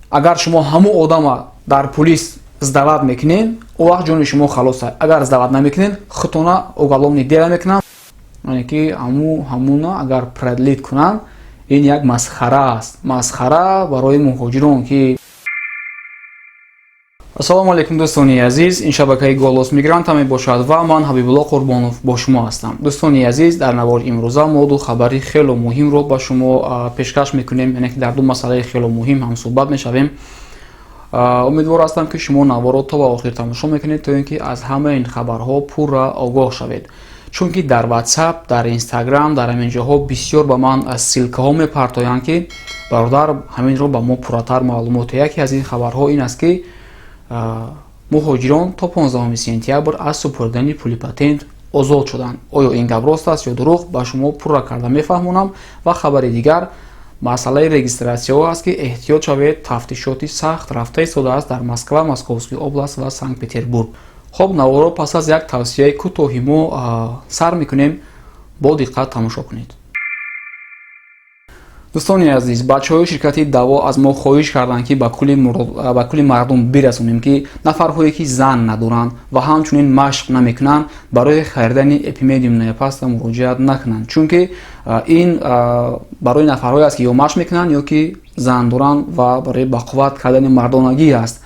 Агар шумо ҳамун одама дар пулис сдавать мекунед, о вақт ҷони шумо халос. Агар сдавать намекунед, худтона уголовный дело мекунанд. Яъне ки ҳамуна агар продлить кунанд, ин як масхара аст, масхара барои муҳоҷирон ки. Ассалому алайкум, дӯстони азиз! Ин шабакаи «Голос мигранта» мебошад ва ман, Ҳабибулло Қурбонов, бо шумо ҳастам. Дӯстони азиз, дар навори имрӯза мо ду хабари хело муҳимро ба шумо пешкаш мекунем, яъне ки дар ду масъалаи хело муҳим ҳамсӯҳбат мешавем. Умедвор ҳастам, ки шумо наворро то ба охир тамошо мекунед, то ин ки аз ҳамаи ин хабарҳо пурра огоҳ шавед, чунки дар Ватсап, дар Инстаграм, дар ҳамин ҷоҳо бисёр ба ман ссылка ҳо мепартоянд, ки бародар, ҳаминро ба мо пурратар маълумот. Яке аз ин хабарҳо ин аст, ки муҳоҷирон то 15 сентябр аз супурдани пули патент озод шуданд. Оё ин гап рост аст ё дурӯғ, ба шумо пурра карда мефаҳмонам. Ва хабари дигар масъалаи регистрация ҳо аст, ки эҳтиёт шавед, тафтишоти сахт рафта истодааст дар Москва, Московский область ва Санкт Петербург. Хоб, наворо пас аз як тавсияи кӯтоҳи мо сар мекунем, бо диққат тамошо кунед. Дӯстони азиз, бачаҳои ширкати «Даво» аз мо хоҳиш карданд, ки ба кулли мардум бирасонем, ки нафарҳое, ки зан надоранд ва ҳамчунин машқ намекунанд, барои харидани эпимедиумная паста муроҷиат накунанд, чунки ин барои нафарҳое аст, ки ё машқ мекунанд, ё ки зан доранд ва барои бақувват кардани мардонагӣ аст.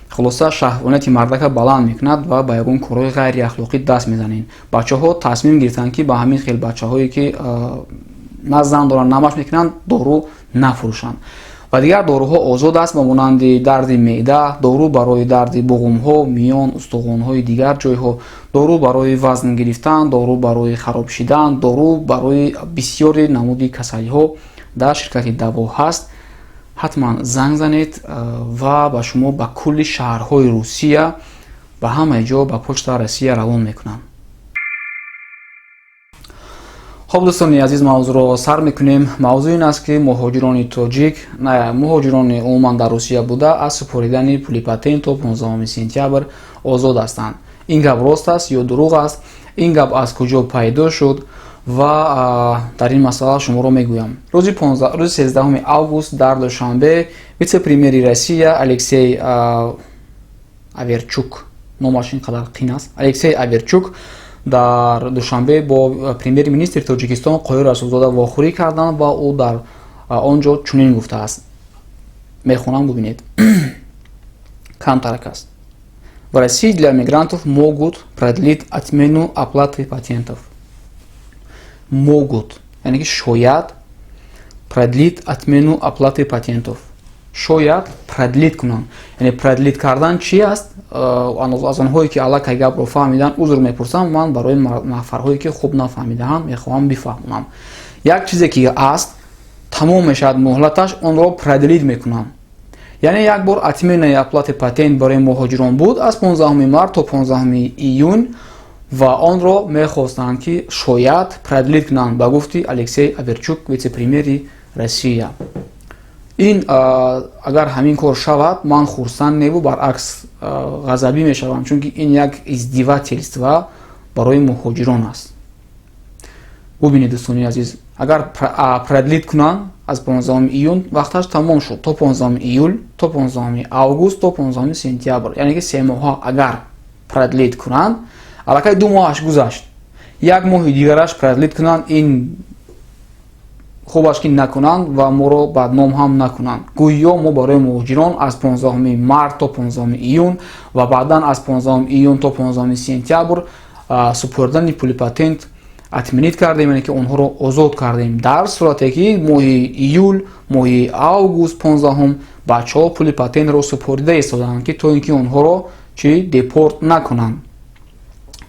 Хулоса, шаҳвонияти мардака баланд мекунад ва ба ягон корҳои ғайриахлоқӣ даст мезанед. Бачаҳо тасмим гирифтанд, ки ба ҳамин хел бачаҳое, ки на зан доранд, на машқ мекунанд, дору нафурӯшанд. Ва дигар доруҳо озод аст, ба монанди дарди меъда, дору барои дарди буғумҳо, миён, устухонҳои дигар ҷойҳо, дору барои вазн гирифтан, дору барои хароб шидан, дору барои бисёри намуди касалиҳо дар ширкати «Даво» ҳаст. Ҳатман занг занед ва ба шумо ба кулли шаҳрҳои Русия, ба ҳамаи ҷо ба почта Россия равон мекунанд. Хоб, дӯстони азиз, мавзӯъро сар мекунем. Мавзӯъ ин аст, ки муҳоҷирони тоҷик, муҳоҷирони умуман дар Русия буда, аз супоридани пули патент то 15 сентябр озод ҳастанд. Ин гап рост аст ё дурӯғ аст? Ин гап аз куҷо пайдо шуд? Ва дар ин масъала шуморо мегӯям. Рӯзи 13 август дар Душанбе вице-премьери Россия Алексей Аверчук, номаш ин қадар қин аст, Алексей Аверчук дар Душанбе бо премьер-министри Тоҷикистон Қоҳир Расулзода вохӯрӣ карданд ва ӯ дар он ҷо чунин гуфтааст. Мехонам, бубинед, камтарак аст: «В России для мигрантов могут продлить отмену оплаты патентов». Могут, яъне ки шояд продлить отмену оплаты патентов, шояд продлить кунанд. Яъне продлить кардан чи аст? Аз онҳое, ки аллакай гапро фаҳмиданд, узр мепурсам. Ман барои нафарҳое, ки хуб нафаҳмидаанд, мехоҳам бифаҳмонам. Як чизе ки аст, тамом мешавад муҳлаташ, онро продлить мекунанд. Яъне як бор отменаи оплаты патент барои муҳоҷирон буд аз 15 март то 15 июн ва онро мехостанд, ки шояд продлить кунанд, ба гуфти Алексей Аверчук, вице-премьери Россия. Ин агар ҳамин кор шавад, ман хурсанд неву, баръакс, ғазабӣ мешавам, чунки ин як издевательство барои муҳоҷирон аст. Бубинед, дӯстони азиз, агар продлить кунанд, аз 15 июн вақташ тамом шуд, то 15 июл, то 15 август, то 15 сентябр, яъне ки 3 моҳа агар продлить кунанд, аллакай 2 моҳаш гузашт, як моҳи дигараш продлить кунанд, ин хубаш ки накунанд ва моро бадном ҳам накунанд. Гӯё мо барои муҳоҷирон аз 15 март то 15 июн ва баъдан аз 15 июн то 15 сентябр супурдани пули патент отменить кардем, яъне ки онҳоро озод кардем, дар сурате ки моҳи июл, моҳи август 15-ум бачаҳо пули патентро супорида истоданд, ки то ин ки онҳоро чи депорт накунанд.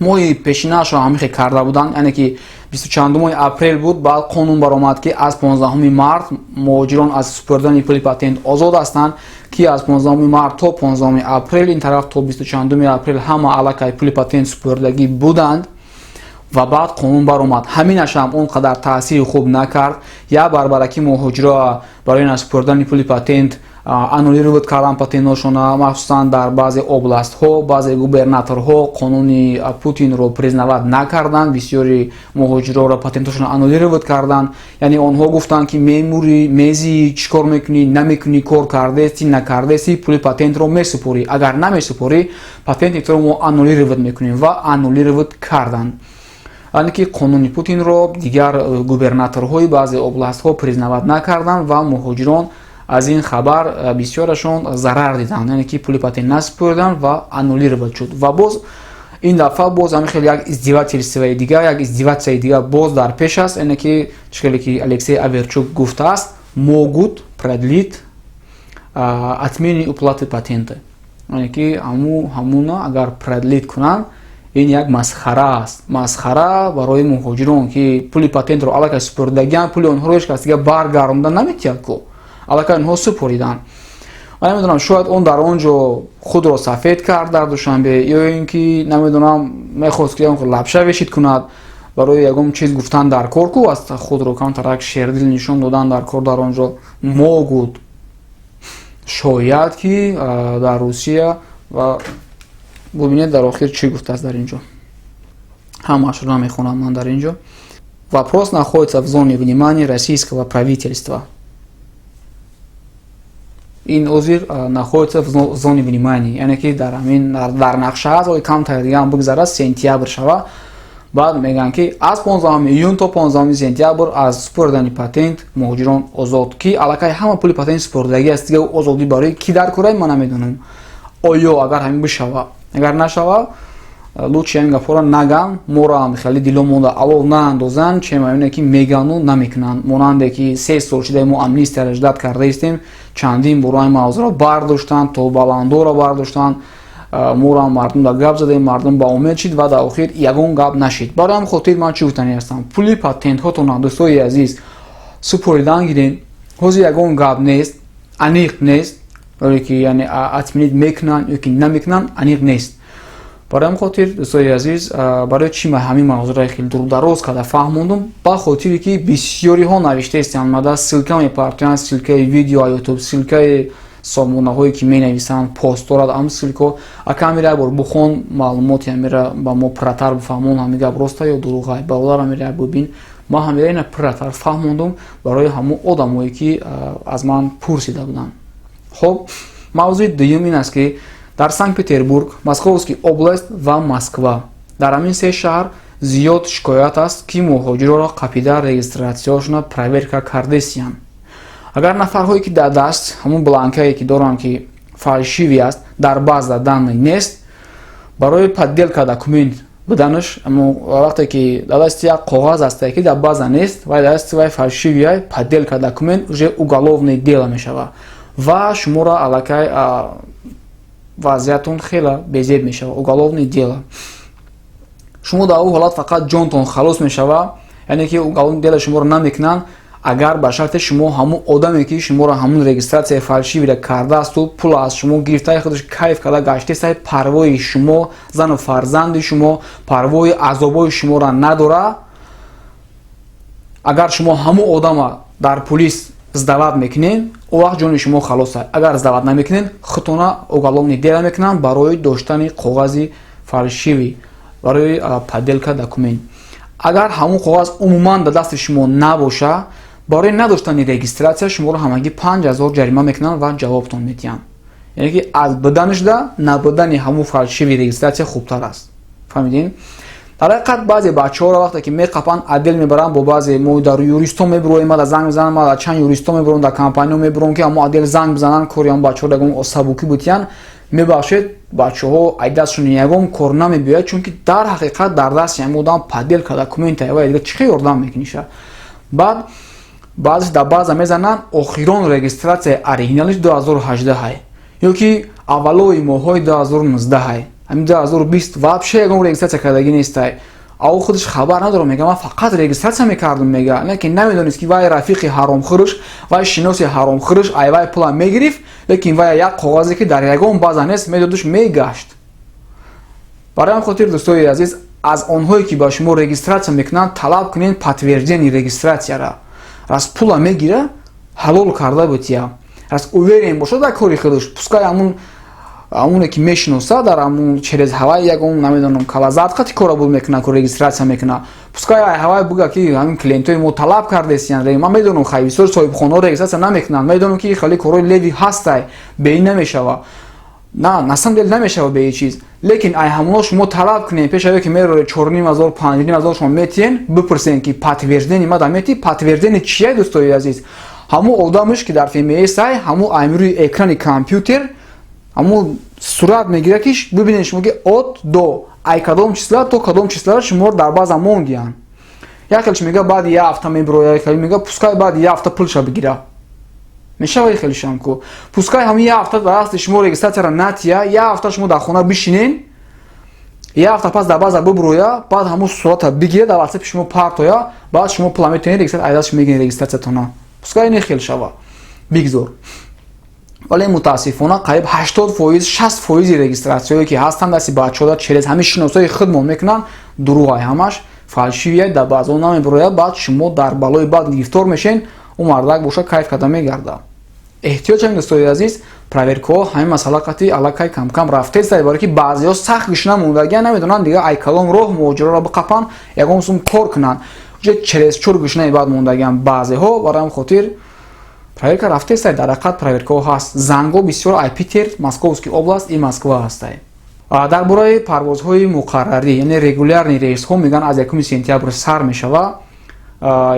Моҳи пешинаашро ҳамихе карда буданд, яъне ки 22-уми апрел буд. Баъд қонун баромад, ки аз 15 март муҳоҷирон аз супурдани пули патент озод ҳастанд, ки аз 15 март то 15 апрел, ин тараф то 22-уми апрел ҳама аллакай пули патент супурдагӣ буданд. Ва баъд қонун баромад, ҳаминашам он қадар таъсири хуб накард. Як барбараки муҳоҷиро барои насупурдани пули патент Аннулировать кардан патентҳошона, махсусан дар баъзе областҳо, баъзе губернаторҳо қонуни Путинро признавать накарданд, бисёри муҳоҷироро патентҳошона аннулировать карданд. Яъне онҳо гуфтанд, ки мемурӣ, мезӣ, чӣ кор мекунӣ, намекунӣ, кор кардести, накардести, пули патентро месупорӣ, агар намесупорӣ, патенти туро мо аннулировать мекунем. Ва аннулировать карданд. Яъне ки қонуни Путинро дигар губернаторҳои баъзе областҳо признавать накарданд ва муҳоҷирон аз ин хабар бисёрашон зарар диданд, яъне ки пули патент насупориданд ва аннулировать шуд. Ва боз ин дафъа боз ҳамин хел як издевательствои дигар, як издеватсияи дигар боз дар пеш аст. Яъне ки чӣ хеле ки Алексей Оверчук гуфтааст, могут продлить отмены уплаты патента. Яъне ки ҳамуна агар продлить кунанд, ин як масхара аст, масхара барои муҳоҷирон, ки пули патентро аллакай супоридагианд, пули онҳоро ҳеҷ кас дига баргардонда наметиҳад ку, аллакай онҳо супориданд. Ман намедонам, шояд он дар он ҷо худро сафед кард дар Душанбе, ё ин ки, намедонам, мехост ки лапша вешать кунад, барои ягон чиз гуфтан дар кор ку аст, худро камтарак шердил нишон додан дар кор дар он ҷо. Могут, шояд ки дар Русия. Ва бубинед, дар охир чӣ гуфтааст дар ин ҷо, ҳамаашро намехонам ман дар ин ҷо. Вопрос находится в зоне внимания российского правительства. Ин озир находится в зоне внимания, яъне ки дар ҳамин дар нақша аст. Ои камтар дигаам бигзарад, сентябр шава, баъд мегӯянд, ки аз 15 июн то 15 сентябр аз супоридани патент муҳоҷирон озод, ки аллакай ҳама пули патент супоридагӣ аст. Дига озодӣ барои кӣ дар кора, ман намедонам. Оё агар ҳамин бишава, агар нашава, лучше ҳамин гапҳоро наган, моро ҳам хеле дило монда алов наандозанд, чем ҳамине ки мегану намекунанд. Монанде ки 3 сол шуда мо амнистияро ждать карда истем, чандин бор ҳамин мавзӯъро бардоштанд, то баландоро бардоштанд, моро ҳам мардум да гап задем, мардум ба умед шид ва дар охир ягон гап нашид. Барои ҳамин хотир ман чӣ гуфтанӣ ҳастам? Пули патентҳотона, дӯстои азиз, супоридан гирен. Ҳозир ягон гап нест, аниқ нест, вале ки яъне отменить мекунанд ё ки намекунанд, аниқ нест. Барои ҳамин хотир, дӯстои азиз, барои чӣ ман ҳамин мавзӯъро хеле дурдароз карда фаҳмондум? Ба хотире ки бисёриҳо навиштаистанд, мада ссылка мепартоянд, ссылкаи видео Ютуб, ссылкаи сомонаҳое ки менависанд, пост дорад ам ссылко: «Ака, ҳамира як бор бухон, маълумоти ҳамира ба мо пурратар бифаҳмон, ҳамин гап роста ё дурӯғай, бародар, ҳамира як бубин». Ман ҳамира ина пурратар фаҳмондум барои ҳамон одамое ки аз ман пурсида буданд. Хоб, мавзӯи дуюм ин аст, ки дар Санкт Петербург, Московский область ва Москва, дар ҳамин се шаҳр зиёд шикоят аст, ки муҳоҷироро қапида регистратсияшона проверка кардесиянд. Агар нафарҳое ки дар даст ҳамун бланкае ки доранд, ки фальшивый аст, дар база данных нест, барои подделка документ буданаш, вақте ки дар дасти як коғаз астае, ки дар база нест, вай дар дасти вай фальшивый, подделка документ, уже уголовное дело мешавад ва шуморо аллакай вазъиятон хеле безеб мешавад. Уголовное дело, шумо дар ӯ ҳолат фақат ҷонтон халос мешавад, яъне ки уголовное дело шуморо намекунанд, агар ба шарте шумо ҳамун одаме, ки шуморо ҳамун регистратсияи фальшивыйра кардаасту пул аз шумо гирифта, худаш кайф карда гаштеста, парвои шумо, зану фарзанди шумо, парвои азобои шуморо надора. Агар шумо ҳамун одама дар пулис сдавать мекунед, он вақт ҷони шумо халос. Агар сдавать намекунед, худтона уголовный дело мекунанд барои доштани коғази фальшивый, барои подделка документ. Агар ҳамун коғаз умуман дар дасти шумо набоша, барои надоштани регистратсия шуморо ҳамагӣ 5000 ҷарима мекунанд ва ҷавобтон медиҳанд. Яъне ки аз буданашда набудани ҳамун фальшивый регистратсия хубтар аст, фаҳмидин? Дар ҳақиқат, баъзе бачаҳоро вақте ки меқапанд, отдел мебаранд, бо баъзе мо дар юристо мебуроем, ма занг мезанам, ма чанд юристо мебурам, дар компаниё мебурам, ки ҳамон отдел занг бизананд, кори ҳамон бачаҳоро ягон сабукӣ бутиянд. Мебахшед, бачаҳо ай дастшон ягон кор намебиёяд, чунки дар ҳақиқат дар дасти ҳамин одам подделка документа, ва дига чӣ хел ёрдам мекуниша? Баъд баъзеш дар база мезананд, охирон регистратсияи оригиналиш 2018 ё ки аввалои моҳҳои 2019, ҳамин 2020 вообще ягон регистратсия кардагӣ нестай. Ав худаш хабар надорам, мега, ман фақат регистратсия мекардам, мега, лекин намедонист, ки вай рафиқи ҳаромхӯрш, вай шиноси ҳаромхӯрш ай вай пула мегирифт, лекин вай як коғазе, ки дар ягон база нест, медодуш, мегашт. Барои ҳам хотир, дӯстои азиз, аз онҳое, ки ба шумо регистратсия мекунанд, талаб кунед подтверждение регистратсияра. Раз пула мегира, ҳалол карда бутия. Раз уверен бошад дар кори худаш, пускай ҳамоне ки мешиноса, дар ҳамун через ҳавай ягон, намедонам, калазат қати кора буд мекуна, ку регистрация мекуна, пускай ҳавай буга, ки ҳамин клиентои мо талаб кардесиян. Ман медонам, хай, бисёр соҳибхонаҳо регистрация намекунанд. Медонам, ки хеле корҳои левый ҳастай, беин намешава. На, на самом деле намешава бе чиз, лекин ай ҳамоно шумо талаб кунед. Пеш аве ки мероре 4500, 5500 шумо метиҳен, бипурсен, ки подтверждение мада мети. Подтверждение чия, дӯстои азиз? Ҳамун одамш, ки дар ФМС ай, ҳамун аймрӯи экрани компютер ҳамун сурат мегирад, ки бибинед шумо, ки от до, ай кадом числа то кадом числаро шуморо дар база мондиянд. Як хелш мега, баъди як ҳафта мебироя, хеле мега, пускай баъди як ҳафта пулша бигира. Мешава хелишам ку, пускай ҳамин як ҳафта дар дасти шумо регистрацияро натия, як ҳафта шумо дар хона бишинен, як ҳафта пас дар база бибуроя, баъд ҳамун сурата бигира, дар ватсапи шумо партоя, баъд шумо пула метавонед регистрация ай дастш мегиред регистрациятона. Пускай не хел шава, бигзор. Вале мутаассифона қариб 80%, 60 фоизи регистратсияое, ки ҳастанд дасти бачаҳо, через ҳамин шиносои худмон мекунанд, дурӯғай, ҳамаш фальшивый, дар баъзо намебирояд. Баъд шумо дар балои бад гирифтор мешен, ӯ мардак боша, кайф карда мегарда. Эҳтиёт шавед, дӯстои азиз. Проверкаҳо ҳамин масъала қати аллакай камкам рафтеста, барое ки баъзеҳо сахт гишна мондагия, намедонанд дига ай калом роҳ муҳоҷироро биқапанд, ягон сум кор кунанд. Уже через чур гишнаи баъд мондагиам баъзеҳо. Барои ҳам хотир проверка рафтеста, дар ҳақиқат проверкаҳо ҳаст. Зангҳо бисёр ай Питер, Московский область и Москва ҳастай. Дар бораи парвозҳои муқаррарӣ, яъне регулярный рейсҳо, мегӯянд, аз 1 сентябр сар мешава.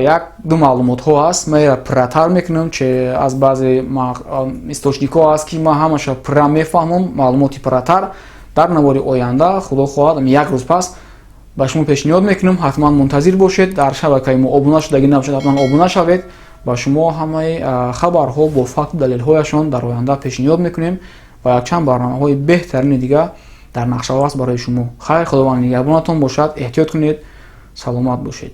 Як ду маълумотҳо ҳаст, ман ера пурратар мекунам, че аз баъзе источникҳо ҳаст, ки ман ҳамаша пурра мефаҳмам. Маълумоти пурратар дар навори оянда, худо хоҳад, як рӯз пас ба шумо пешниҳод мекунам. Ҳатман мунтазир бошед. Дар шабакаи мо обуна шудагӣ набошед, ҳатман обуна шавед. Ба шумо ҳамаи хабарҳо бо факту далелҳояшон дар оянда пешниҳод мекунем ва якчанд барномаҳои беҳтарини дига дар нақшаҳо аст барои шумо. Хайр, Худованд нигаҳбонатон бошад, эҳтиёт кунед, саломат бошед.